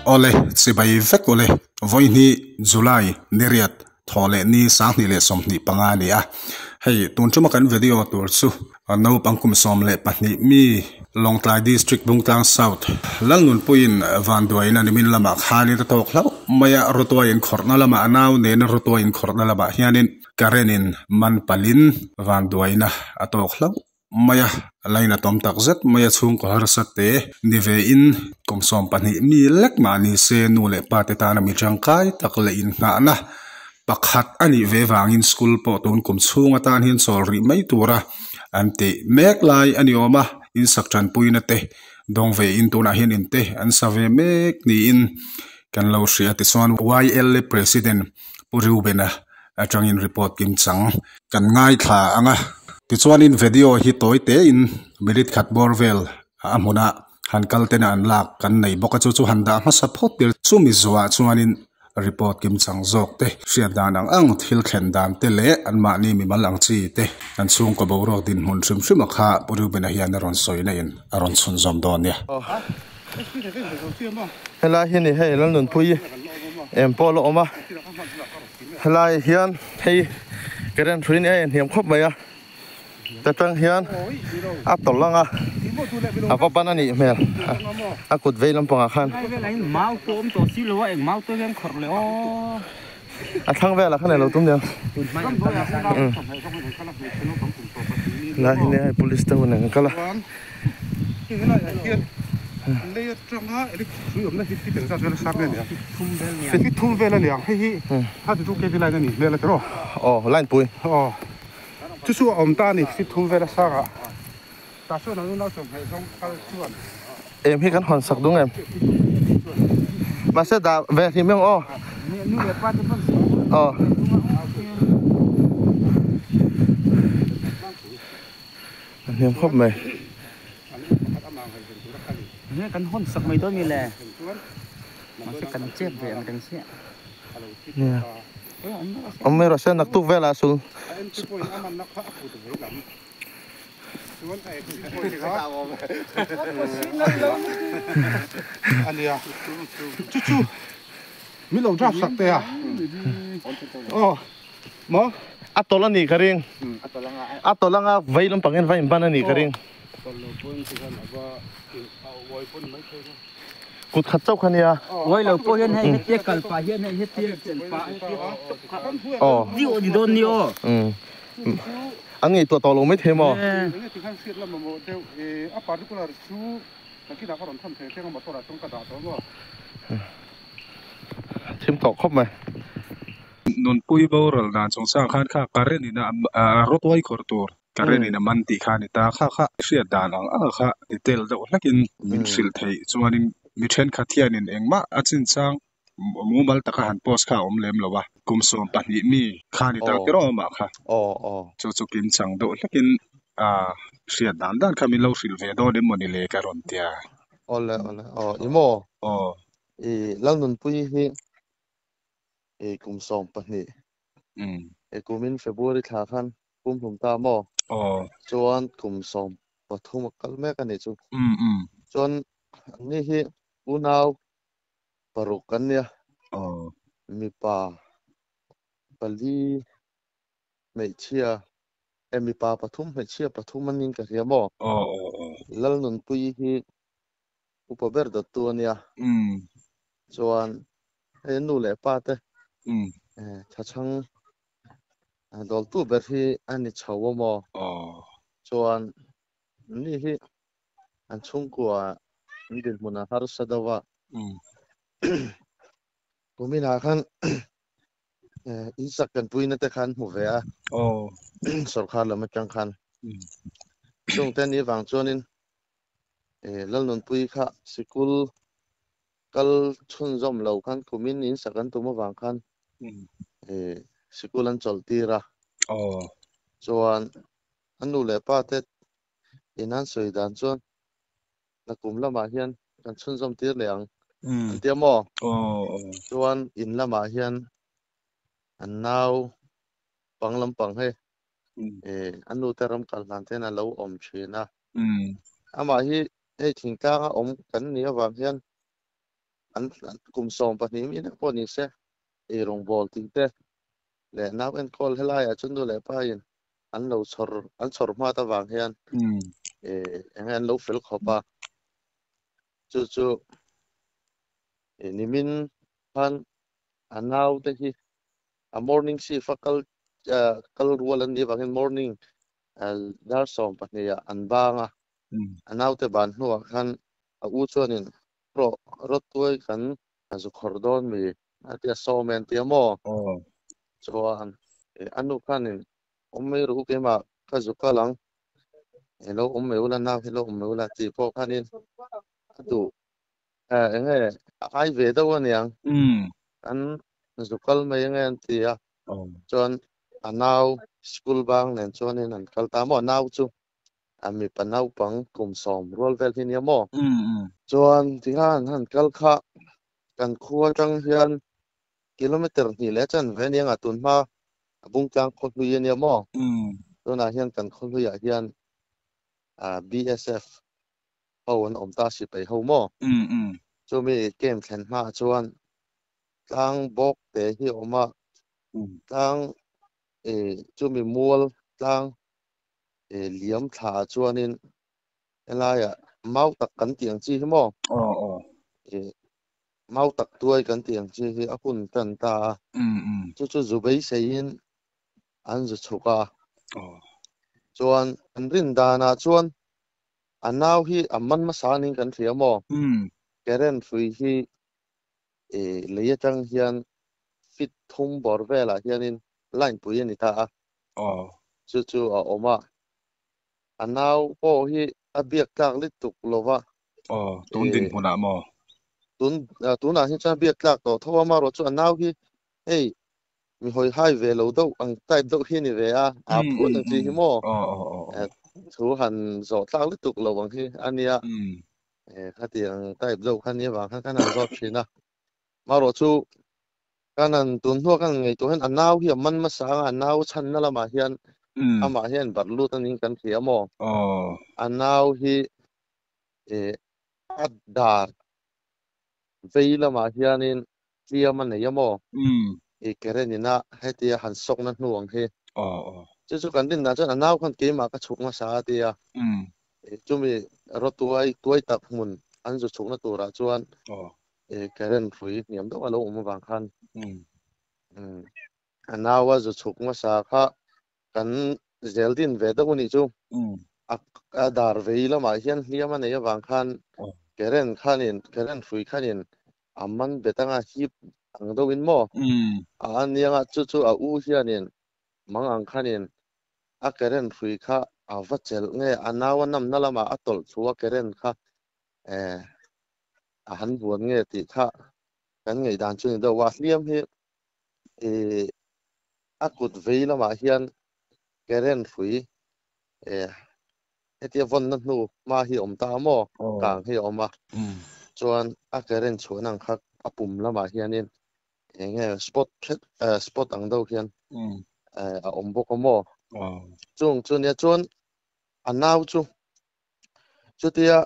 Awle, chibai vek ule. Vawihni July ni riat thaw leh ni 2025 a ni a. Hei, tun tuma kan video tur chu naupang kum 12 mi Lawngtlai District Bungtlang South Lalnunpuiin vanduaina nimin lamah khanin a tawk hlauh mai a, rawtuai inkhawrhna lamah a nau nena rawtuai inkhawrhna lamah hianin current in man palhin vanduaina a tawk hlauh mai a, lainatawm tak zet mai a chhungkaw harsa te ni ve in kum 12 mi lek mah ni se nu leh pa te tana mi tangkai tak leh inngahna pakhat a nih ve vangin school pawh tun kum chhung atan hian chawl rih mai tura an tih mek lai a ni awm a, in sak tanpuina te dawng ve in tunah hian in te an sa ve mek niin kan lo hria tichuan YLA President Pu Reuben-a atangin report kim chang kan ngaithla ang a, tichuanin video hi tawi tein minute khat bawr vel a hmuna han kal tena an lak kan nei bawk a, chu chu han dah hmasa phawt tir chumi zuah chuanin report kim chang zawk te hriat dan ang ang thil thlen dan te leh anmahni mimal ang chi te an chhungkaw boruak dinhmun hrim hrim a kha Pu Reuben-a hian a rawn sawi na in a rawn chhunzawm dawn nia. Helai hi ni hei Lalnunpui em pawh la awm a helai hian hei current hrui a inhniam khawp mai a ta tang hian a tawlh ang a a va ban a nih hmel a kut vei lampangah khan a thlang velah khan alo tum nia helai hi nia hei police te hun an kal a. Aw line pui. Chu chu a awm ta a ni fit thum vel a sang ah tah chuan an unau chawhmeh zawng kal chuan. Em hi kan hawn sak dung em? Mahse dah ve hlim ang aw. Aw. A hniam khawp mai. Kan hawn sak mai dawn mi le. Mahse kan chep ve ang reng sia. Nia. Awm mai rawh se naktuk velah sul. A tawlh a nih ka ring. A tawlh anga vei lampangin va inban a nih ka ring. Kut khat chauh kha nia. Uai lo pawh hian hei hetia kal pah hian hei hetia chen pah hetia Aw. Diu ni dawn ni aw. Umm. An ngaihtuah tawh lo mai thei maw? Thim tawh khawp mai. Nunpui boral dan chungchang khan kha current in a rawtuai khawrh tur. Current in a man tih kha a ni ta. Kha kha hriat dan ang ang kha detail deuh hlakin min hrilh theih chuanin mi thenkhat hianin engmah a chinchang mumal taka han post kha a awm lem lo a. Kum 12 mi kha a ni ta tir awm ah kha. Chu chu kimchang deuh hlakin hriat dan dan kha min lo hrilh ve dawn em mawni le ka rawn tia. Awle awle aw i maw? Aw. I Lalnunpui hi i kum 12. I kumin February thla khan pumhlum ta maw? Aw. Chuan kum 13 a kal mek a nih chu. Chuan anni hi unau paruk an nia. Aw. Mipa pali hmeichhia e mipa pathum hmeichhia pathum an ning ka hria maw? Aw aw aw. Lalnunpuii hi upa ber dawttu a nia. Chuan hei nu leh pa te thachhang dawltu ber hi a ni chho a maw? Chuan ni hi an chhungkua an dinhmun a harsa deuh a. Kuminah khan in sak kan puina te khan hmu ve a. Sorkar lam atang khan. Chung te ni vang chuanin Lalnunpui kha sikul kal chhunzawm lo khan kumin in sak an tum avang khan sikul an chawlh tir a. Chuan a nu leh pa te in an sawi dan chuan nakum lamah hian kan chhunzawm tir leh ang an tia maw? Chuan in lamah hian an nau pang lampang hei a nu te ram kal hlan ten a lo awm thin a. Amah hi hei thingtlanga awm kan nih avang hian An kum 12 mi pawh ni se ei rawngbawl tih te leh nau enkawl helaiah chuan nu leh pa in an lo chhawr an chhawr hmat avang hian eng nge an lo fel khawp a chu chu nimin khan a nau te hi a morning shift a kal kal rual an nih avangin morning dar 12 ah an bang a a naute ban hnuah khan a u chuanin rawh rawtuai kan zu khawrh dawn mi a tia sawm e an tia maw chuan a nu khanin awm mai rawh u keimah ka zu kal ang ilo awm mai ula nau hi lo awm mai ula tih pawh khanin a duh eng nge a ai ve deuh aniang an zu kal mai ange an ti a chuan a nau school bang nen chuanin an kal ta maw a nau chu a mipa naupang kum 10 rual vel hi nia maw chuan tikhan han kal kha kan khua atang hian kilometer hnih leh chanve ania nga tun hma a bungtlang khaw hlui ania maw tunah hian kan khaw hluiah hian BSF ho an awm ta sipai ho maw chumi camp thlen hmaah chuan tlang bawk te hi a awm a tlang chumi mual tlang liam thla ah chuanin helaiah mau tak kan tih ang chi hi maw mau tak tuai kan tih ang chi hi a hun tan ta a chu chu zu beiseiin an zu chhuk a chuan an rin danah chuan a nau hi a man hmasa anin kan hria maw current hrui hi lei atang hian feet thum bawr velah hianin line pui a ni ta a chu chu a awm a a nau pawh hi a biak tlak lutuk lova tun dinhmunah maw tun tunah hian chuan a biak tlak tawh tho a amaherawh chu a nau hi hei mi hawi hai ve lo deuh ang type deuh hi a ni ve a a phut ang chi hi maw thu han zawh tlak lutuk lo ang hi a nia khatiang type deuh kha nia vang khan kan han zawt thin a amaherawh chu kan han tun hnuah kan ngaihtuah hian a nau hi a man hmasa anga a nau chhanna lamah hian amah hian barh lut anin kan hria maw a nau hi a dar vei lamah hianin tliam a nei a maw current ina hetia han sawkna hnu ang hi chu chu kan rin dan chuan a nau khan keimah ka chhuk hmasa a tia chumi rawtuai tuai tak hmun an zu chhukna turah chuan current hrui hniam deuh a lo awm avang khan a nau a zu chhuk hmasa kha kan zel din ve deuh a nih chu a dar vei lamah hian hliam a nei avang khan current khanin current hrui khanin a man bet anga hip ang deuhin maw a anianga chu chu a u hianin mang ang khanin a current hrui kha a va chelh nge a nau a namna lamah a tawlh thu a current kha a han vuan nge tih kha kan ngaihdan chu ni deuh a hliam hi a kut vei lamah hian current hrui hetia vawnna hnu hma hi awm ta maw kang hi a awm a chuan a current chhuahna ang kha a pum lamah hianin eng nge spot spot ang deuh hian a awm bawk a maw chung chu nia chuan a nau chu chutia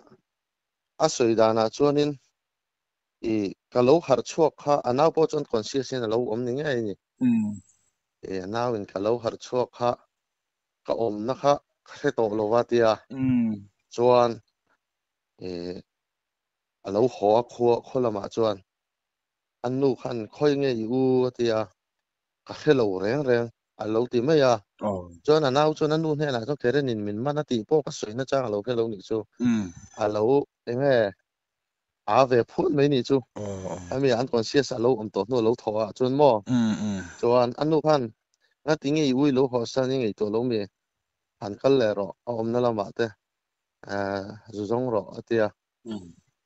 a sawi danah chuanin i ka lo harh chhuak kha a nau pawh chuan conscious hian a lo awm ni ngei ni a nau in ka lo harh chhuak kha ka awmna kha ka hre tawh lo a tia chuan a lo haw a khua khaw lamah chuan an nu khan khawi nge i u a tia ka hre lo reng reng a lo ti mai a chuan a nau chuan a nu hnenah chuan current in min man a tih pawh ka sawi na chang a lo hre lo nih chu a lo eng nge a ve phut mai nih chu ami an conscious a lo awm tawh hnu a lo thaw ah chuan maw chuan a nu khan nga ti nge i ui lo haw san i ngaihtuah lo mi han kal leh rawh a awmna lamah te zu zawng rawh a tia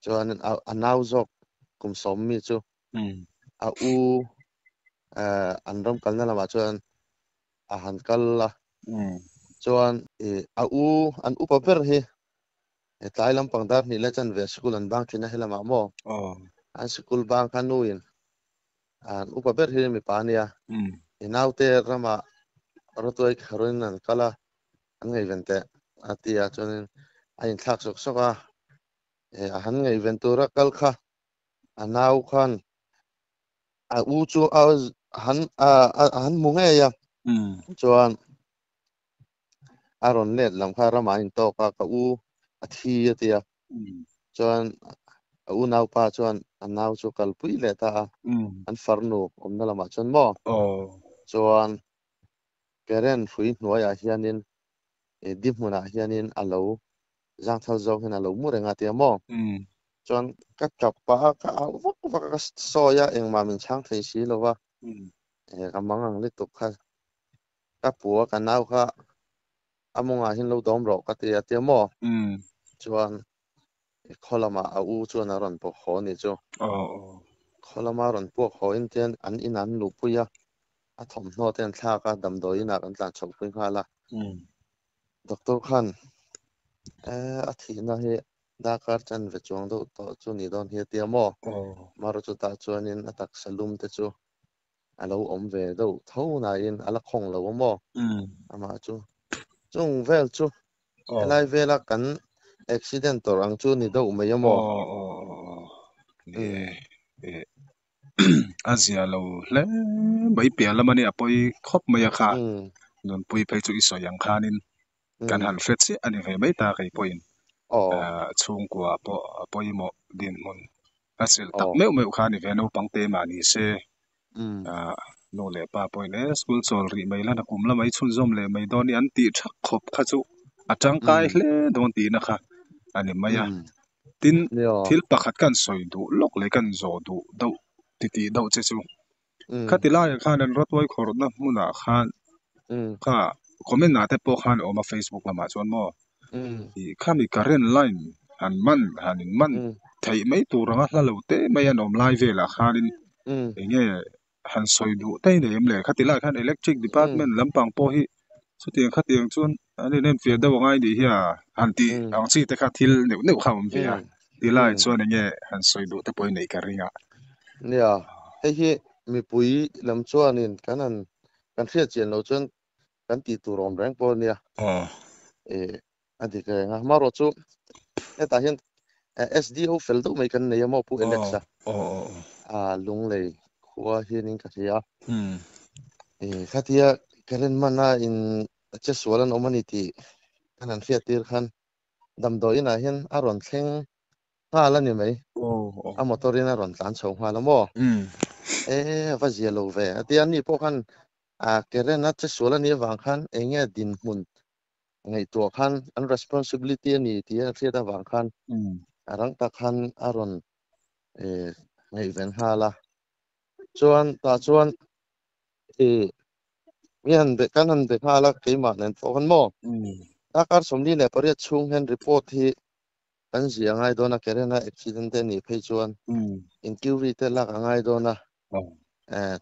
chuan a nau zawk kum 10 mi chu a u an ram kalna lamah chuan a han kal a chuan a u an upa ber hi tlai lampang dar hnih le chanve sikul an bang thin a helamah maw an sikul bang kha nu in an upa ber hi mipa ania i naute ramah rawtuai kharin an kal a an ngaihven teh a tia chuanin a inthlak sawk sawk a a han ngaihven tura kal kha A nau khan a u chu a han a han hmu ngei a. Chuan a rawn let lam kha ramah a intawk a, ka u a thi a ti a. Chuan a unaupa chuan a nau chu kalpui leh ta a, an farnu awmna lamah chuan maw? Chuan Karen hrui hnuaiah hianin di hmunah hianin a lo zangthal zawng hian a lo mu reng a tia maw? Chuan ka tap pah a, ka au vak vak a, ka sawi a, engmah min chhang thei si lo va, ka mang ang lutuk kha ka pu a, ka nau kha a mawngah hian lo dawm rawh ka ti a tia maw? Chuan khaw lamah a u chuan a rawn puak haw a nih chu. Khaw lama a rawn puak haw in tian an inah an luhpui a, a thawmhnaw te an thlak a, damdawi inah kan tlan chhoh pui nghal a. Doctor khan a thihna hi darkar chanve chuang deuh tawh chu ni dawn hi a tia maw? Maro chutah chuanin a taksa lum te chu a lo awm ve deuh tho nain a la khawng lo a maw? Amah chu chung vel chu helai vela kan accident tawrh ang chu ni deuh mai a maw? A zia lo hle mai piah lam a nia pawi khawp mai a kha nunpui phei chu i sawi ang khanin kan han hre chiah a ni ve mai ta kei pawhin chhungkua pawh a pawimawh dinhmun a chelh tak meuh meuh kha a ni ve naupang te mah ni se nu leh pa pawhin e school chawl rih mai la kum lamah i chhunzawm leh mai dawn i an tih thak khawp kha chu a tangkai hle dawn tihna kha a ni mai a. Tin, thil pakhat kan sawi duh lawk leh kan zawh duh deuh titih deuh che chu. Khati laiah khan an rawtuai khawrhna hmunah khan kha comment ah te pawh khan a awm a Facebook lamah chuan maw ih khami current line han man han in man theih mai tur anga hla lo te mai an awm lai velah khanin eng nge han sawi duh te nei em le? Khati laiah khan electric department lampang pawh hi chutiang khatiang chuan an inenfiah deuh angai nih hi a han tih ang chi te kha thil neuh neuh kha a awm ve a. Ti laiah chuan eng nge han sawi duh te pawh i neih ka ring a. Nia, hei hi mipui lam chuanin kan han kan hriat chian loh chuan kan tih tur awm reng pawh a nia. A dik reng a. Amaherawh chu hetah hian SDO fel deuh mai kan nei a maw Pu Alex a. A Lunglei khua hianin ka hria a. Khatia current man a in che sual an awm a ni tih kan han hriat tir khan damdawi inah hian a rawn thleng nghal a ni mai. A motor in a rawn tlan chho nghal a maw. E a va zia lo ve. A tia ni pawh khan a current a che sual a nih avang khan eng nge dinhmun ngaihtuah khan an responsibility a ni tih a hriat avang khan a rang tak khan a rawn ngaihven nghal a. Chuan tah chuan mi han be kan han be nghal a keimah nen pawh khan maw. Darkar 48 chhung hian report hi kan ziah a ngai dawn a, Kerena accident te anih phei chuan inquiry te lak a ngai dawn a.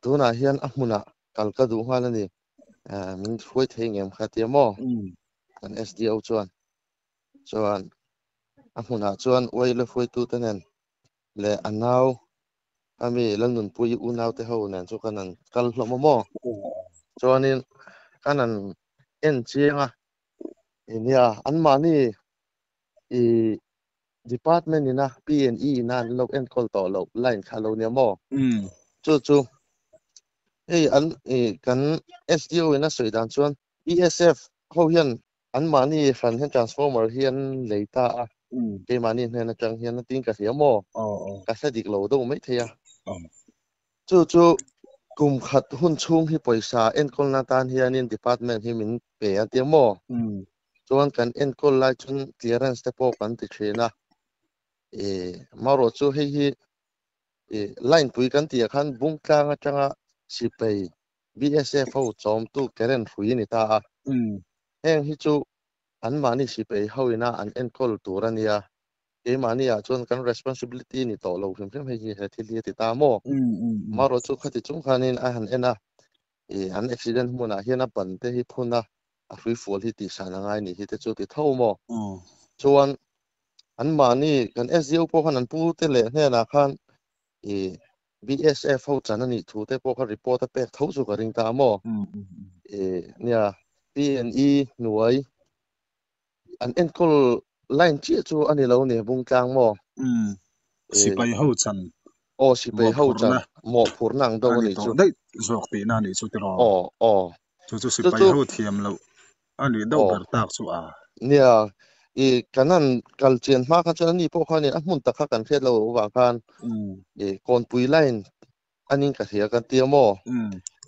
Tunah hian a hmunah kal ka duh nghal a ni. Min hruai thei ngem kha tia maw? Kan SDO chuan chuan a hmunah chuan uai la hruaitute nen leh a nau ami Lalnunpui unau te ho nen chu kan han kal hlawm a maw? Chuanin kan han en chiang a, nia anmahni i department ina P&E ina an lo enkawl tawh loh line kha lo nia maw? Chu chu hei an i kan SDO in a sawi dan chuan ESF ho hian anmahni hran hian transformer hi an lei ta a, keimahni hnen atang hian a tin ka hria maw? Ka hre dik lo deuh mai thei a. Chu chu kum khat hun chhung hi pawisa enkawlna atan hianin department hi min pe a tia maw? Chuan kan enkawl lai chuan clearance te pawh kan ti thin a. Marawh chu hei hi line pui kan tih ah khan Bungtlang atanga Sipai BSF ho chawmtu current hrui a ni ta a. Heng hi chu anmahni Sipai ho ina an enkawl tur a nia. Keimahni ah chuan kan responsibility ni tawh lo hrim hrim hei hi he thil hi a ti ta maw? Marawh chu khati chung khanin a han en a, an accident hmunah hian a ban te hi phun a, a hrui fual hi tihsan a ngai nih hi te chu ti tho maw? Chuan anmahni kan SDO pawh khan an pu te leh hnenah khan BSF ho chan a nih thu te pawh kha report a pek tho chu ka ring ta a maw? Nia P&E hnuai an enkawl line chiah chu a ni lo ni Bungtlang maw? Sipai ho chan. Aw sipai ho chan Mawhphurhna mawhphurhna ang deuh a a ni nih tawh chu. daih zawk tihna a nih chu tiraw? Aw aw Chu chu chu sipai chu ho thiam loh a nih deuh aw ber tak chu a. nia i kan han kal chian hma kha chuan ani pawh khanin a hmun tak kha kan hriat lo avang khan i kawnpui line anin ka hria kan tia maw?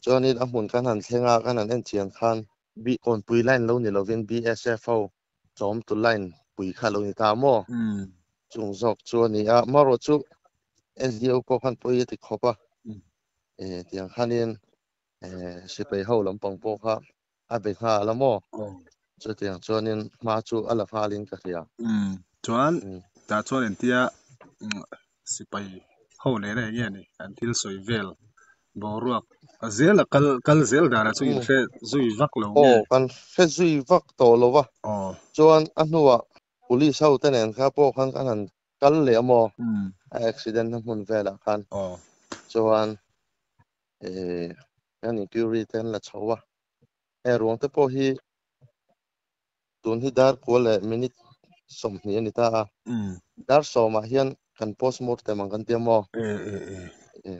Chuanin a hmun kan han thleng a kan han en chian khan B kawnpui line lo ni lovin BSF ho chawmtu line pui kha lo ni ta maw? Chung zawk chu a ni a, marawh chu SDO pawh khan pawi a ti khawp a, tiang khanin sipai ho lampang pawh kha a be nghal a maw? Chutiang chuanin hma chu a la nghalin ka hria. Chuan tah chuan entia sipai ho nena eng nge ni an thil sawi vel boruak a zel a kal kal zel danah chu in hre zui vak lo nge? Aw, kan hre zui vak tawh lo va. Chuan a hnuah police ho te nen kha pawh khan kan han kal leh a maw? A accident na hmun velah khan chuan kan inquiry te an la chho a. He ruang te pawh hi tun hi dar kua leh minute 20 a ni ta a. Dar sawmah hian kan postmortem ang kan tia maw?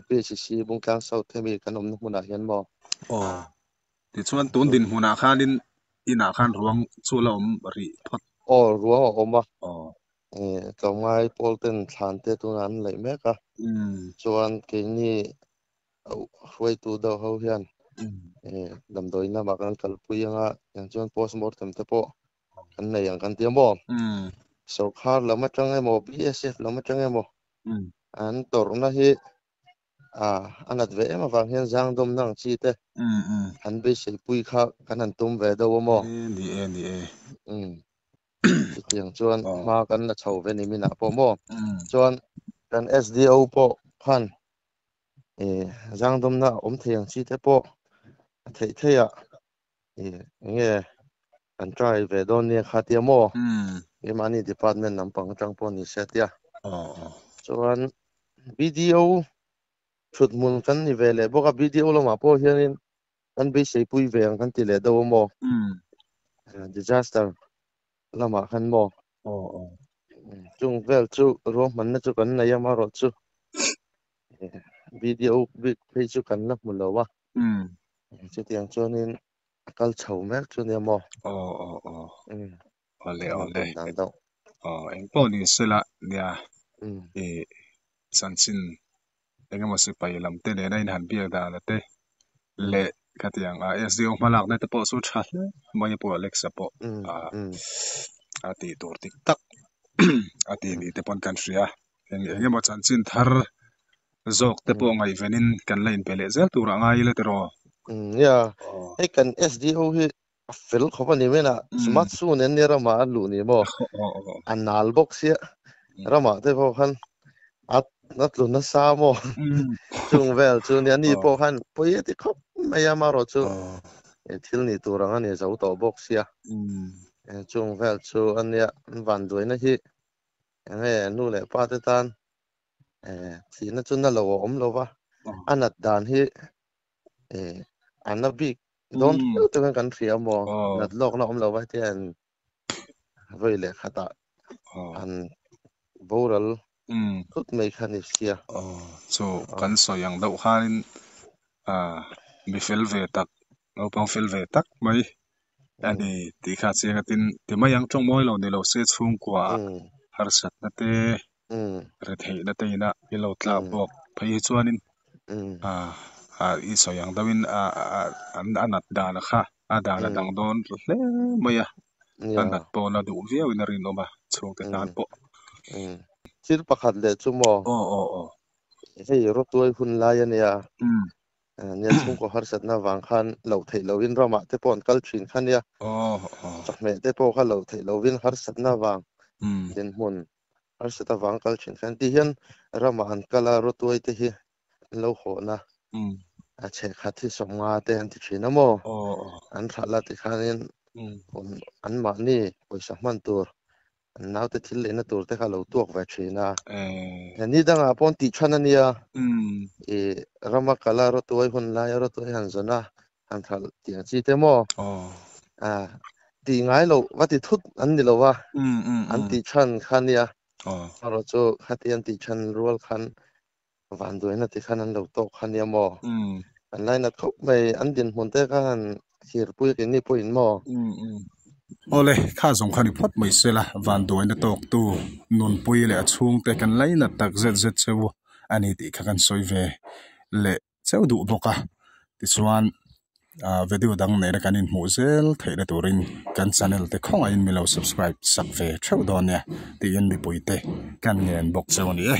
PHC Bungtlang South hemi kan awmna hmunah hian maw? Aw. Tichuan tun dinhmunah khanin inah khan ruang chu la awm rih phawt. Aw, ruang a awm a. Tlawmngai pawl ten thlan te tunah an laih mek a. Chuan keini hruaitu deuh ho hian damdawi lamah kan kalpui anga tiang chuan postmortem te pawh kan nei ang kan ti a maw? Sorkar lam atang emaw BSF lam atang emaw an tawrhna hi a nat ve em avang hian zangdawmna ang chi te an beiseipui kha kan han tum ve deuh a maw? Ni e, ni e. Chutiang chuan hma kan la chho ve ni minah pawh maw? Chuan kan SDO pawh khan zangdawmna awm thei ang chi te pawh a theih theih a enge kan try ve dawn nia kha tia maw? Keimahni department lampang atang pawh ni se tia. Chuan BDO thut hmun kan ni ve leh bawk a, BDO lamah pawh hianin kan beiseipui ve ang kan ti leh deuh a maw? Disaster lamah khan maw? Chung vel chu ruahmanna chu kan nei a, amaherawh chu BDO bik phei chu kan la hmu lo a. Chutiang chuanin a kal chho mek chu nia maw? Awle awle. Engpawh ni sela nia i chanchin engemaw sipai lam te nena inhan biak dan te leh khatiang a SDO hmalakna te pawh chu tha hle mai a pawh Alexa pawh a tih tur dik tak a tih ni te pawn kan hria. Eng engemaw chanchin thar zawk te pawh ngaihvenin kan la inpe leh zel turah ngai ila tiraw? Nia, hei kan SDO hi a fel khawp a ni mai a, smart su nen nia ramah a luh ni maw? A nal bawk sia, ramah te pawh khan a a tlu nasa maw? Chung vel chu nia, ni pawh khan pawi a ti khawp mai a, amaherawh chu thil ni tur ang a ni zo tawh bawk sia. Chung vel chu a nia, an vanduaina hi enge nu leh pa te tan thihna chu na lo a awm lo va, a nat dan hi a na bik dawn viau te khan kan hria maw nat lawkna awm lo va hetiang an vawi leh khatah an boral thut mai kha ni sia. Chu kan sawi ang deuh khanin mi fel ve tak, naupang fel ve tak mai a ni tih kha chiang atin ti mai ang tawng mawi lo ni lo se chhungkua harsatna te retheihna te ina i lo tlak bawk phei hi chuanin i sawi ang deuhin a nat dan kha a dan a dang dawn hle mai a, a nat pawh la duh viauin a rinawm a chhungte tan pawh. Thil pakhat leh chu maw? Hei rawtuai hun lai a nia. Nia chhungkaw harsatna avang khan loh theih lohin ramah te pawh an kal thin kha nia. Chawhmeh te pawh kha loh theih lohin harsatna avang dinhmun harsat avang kal thin khan ti hian ramah an kal a, rawtuai te hi an lo hawhna a chhehkhat hi 50 te an ti thin a maw? An hralh a tikhanin anmahni pawisa hman tur An naute thil leina tur te kha lo tuak ve thin a. Ni dangah pawh an tih than a nia. I rama kal a rawtuai hun lai a rawtuai han zawn a han thalh tih ang chi te maw? Tih ngai loh va ti thut an ni lo va. An tih than kha nia. Erawh chu khati an tih than rual khan Vanduaina ti khan an lo tawk kha nia maw? An lainat khawp mai, an dinhmun te khan thirpui keini pawhin maw? Awle, kha zawng kha ni phawt mai sela, vanduaina tawktu nunpui leh a chhungte kan lainat tak zet zet cheu a ni tih kha kan sawi ve leh cheu duh bawk a. Tichuan, video dang nena kan inhmuh zel theihna turin kan channel te khawngaihin min lo subscribe sak ve theuh dawn nia tiin mipuite kan ngen bawk cheu a ni e.